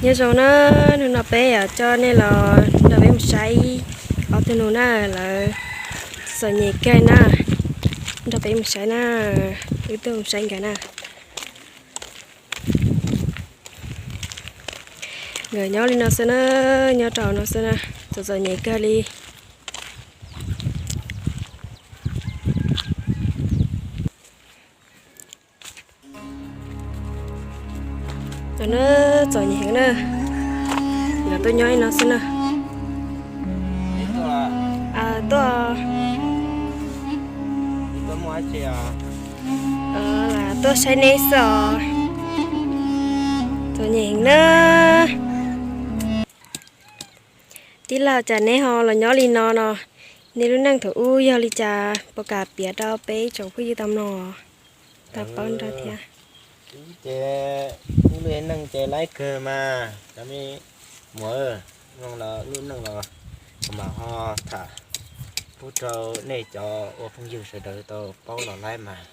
Nyob zoo na, hnub no peb yuav coj nej los nrog peb mus saib ob tug nus na, lawv txom nyem kawg na, nrog peb mus saib na, wb tuaj mus saib nkawd na. Nkawd nyob li no xwb na, nyob rau no xwb na, txom txom nyem kawg li. Cov no txom nyem heev na, nkawd tuaj nyob li no xwb na. Tuaj, tuaj saib neb xwb os. Txom nyem heev na. Tij laug, cas neb ho los nyob li no no? Nej lub neej thaum ub yog li cas puas kam piav rau peb tsoom phooj ywg tau mloog, tau paub nrog thiab? Ces wb lub neej ces laib kawg mas cov me muam, mloog los lub neej los kuv mam ho tham pub rau nej cov ua phooj ywg sawv daws tau paub los laib mas.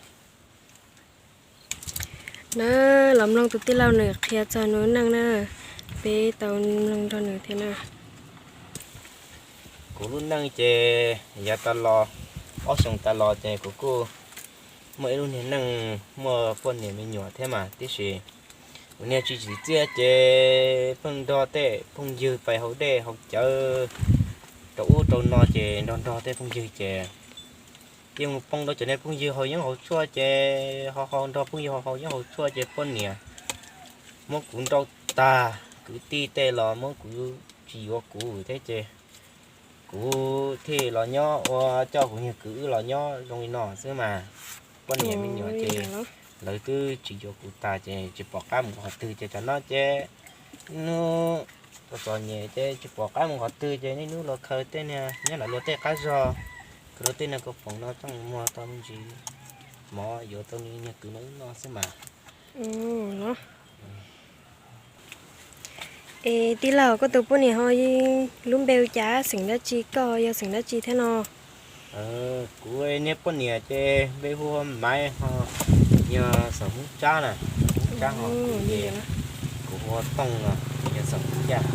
Na, los mloog tus tij laug nws qhia txog nws lub neej na, peb tau mloog nrog nws thiab na. Kuv lub neej ces yav tas los, ob xyoos tas los ces kuv kuj muaj ib lub niag neej muaj poj niam me nyuam thiab mas tib si. Kuv niag tsis tsim txiaj ces pheej nrog tej phooj ywg pais haus dej haus cawv rau ub rau no ces nrog nrog tej phooj ywg ces yeej mus poob rau cov niag phooj ywg haus yeeb haus tshuaj ces ho haus nrog phooj ywg haus haus yeeb haus tshuaj ces poj niam muab kuv nrauj tag, kwv tij tej los muab kuv tsis yuav kuv thiab ces kuv thiaj los nyob ua coj kuv niag kwv wb los nyob zoo li no xwb mas. Poj niam me nyuam ces lawv twb tsis yuav kuv tas ces tsis pom qab mus qhov twg ces tam no ces hnub txom txom nyem ces tsis pom qab mus qhov twg ces niaj hnub los khaws tej niag nyob ntawm luag tej qab zog, khaws luag tej niag kaus poom no coj mus muag tau me ntsis mov yuav tau niag kwv no wb noj xwb mas. Es tij laug, koj tus poj niam ho lub npe hu cas, xeem dab tsi, koj yog xeem dab tsi thiab no? Kuv niag poj niam ces npe hu ua Maiv ho yog xeem Hmoob Tsab na, Hmoob Tsab ho kuv ces kuv hu ua Tooj no, yog xeem Hmoob Yaj.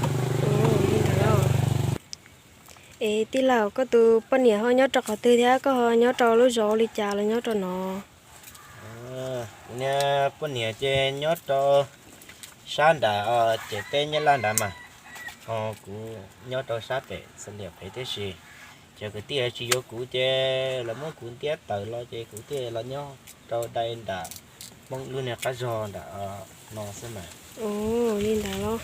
Es tij laug, koj tus poj niam ho nyob rau qhov twg thiab koj ho nyob rau lub zos li cas los nyob rau no? Kuv niag poj niam ces nyob rau sab nram ces teb Nyab Laj nrad mas, ho kuv nyob rau sab pem Xeem Liam pem tib si. Ces kwv tij tsis yuav kuv ces lawv muab kuv ntiab tawm los ces kuv thiaj los nyob rau dai nram Hmoob lub niag qab zog nram no xwb mas. Li ntawd los.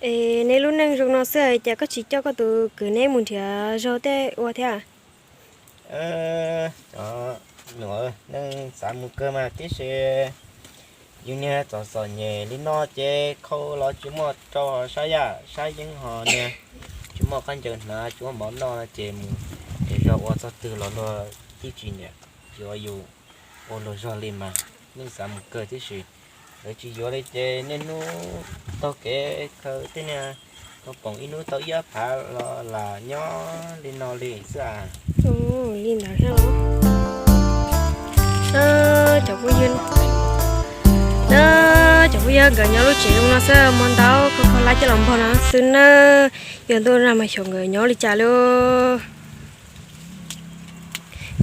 Es neb lub neej zoo no xwb cas koj tsis coj koj tus kwv neb mus nrhiav zog tej ua thiab? Cov nus, neej xav mus kawg mas tib si. Yus niag txom txom nyem li no ces khau los tsis muaj rau, ho sab yaj sab yeeb ho niag tsis muaj khaub ncaws hnav, tsis muaj mov noj no ces mus nrhiav zog ua txog twg los luag twb tsis nyiam yuav yus ua luag zog li mas. Neej xav mus kawg tib si, lawv tsis yuav li ces niaj hnub taug kev khaws tej niag kaus poom ib hnub tau ib ob phav los lam nyob li no li xwb as. Li ntawd thiab los. Cov phooj ywg, cov phooj ywg, nkawd nyob lub tsev zoo no xwb, muaj ntau khau kho lab coj los npog no xwb na. Yog ntuj nag mas xyov nkawd nyob li cas li.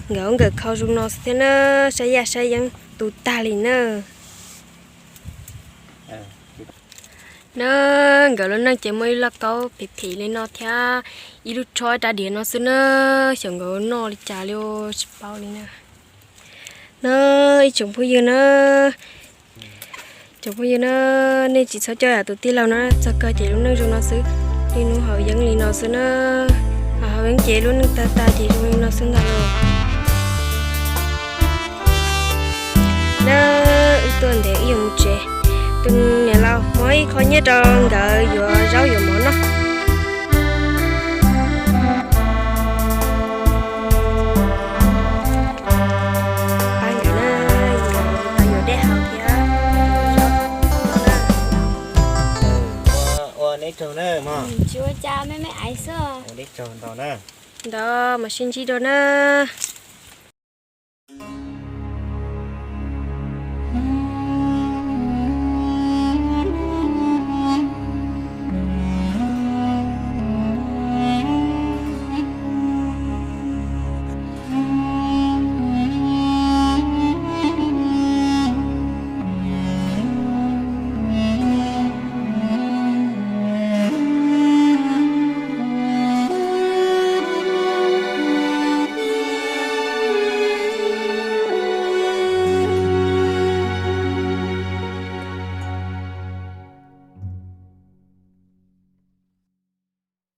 Nkawd ua nkawd khau zoo no xwb thiab na, saib yaj saib yeeb tu tag li na. Na, nkawd lub neej ces muaj ib laj kaub phem phem li no thiab ib lub tsho rab diav no xwb na, xyov nkawd noj li cas li tsis paub li na. Na, ib tsoom phooj ywg na, tsoom phooj ywg na, nej tsis txhob coj yam tus tij laug no txog kawg ces lub neej zoo no xwb, niaj hnub haus yeeb li no xwb na, haus yeeb ces lub neej tag tag ces zoo li no xwb ntag lauj. Na, wb tuaj ntev wb yuav mus tsev, tus niam laus muab ib qho nyiaj rau nkawd yuav zaub yuav mov noj. Pab nkawd na, yuav dej haus thiab. Ua neb tsaug na mog. Tsis ua cas, me me aiv xwb. Ua neb tsaug ntau na. Ntawd mas sib ntsib dua na.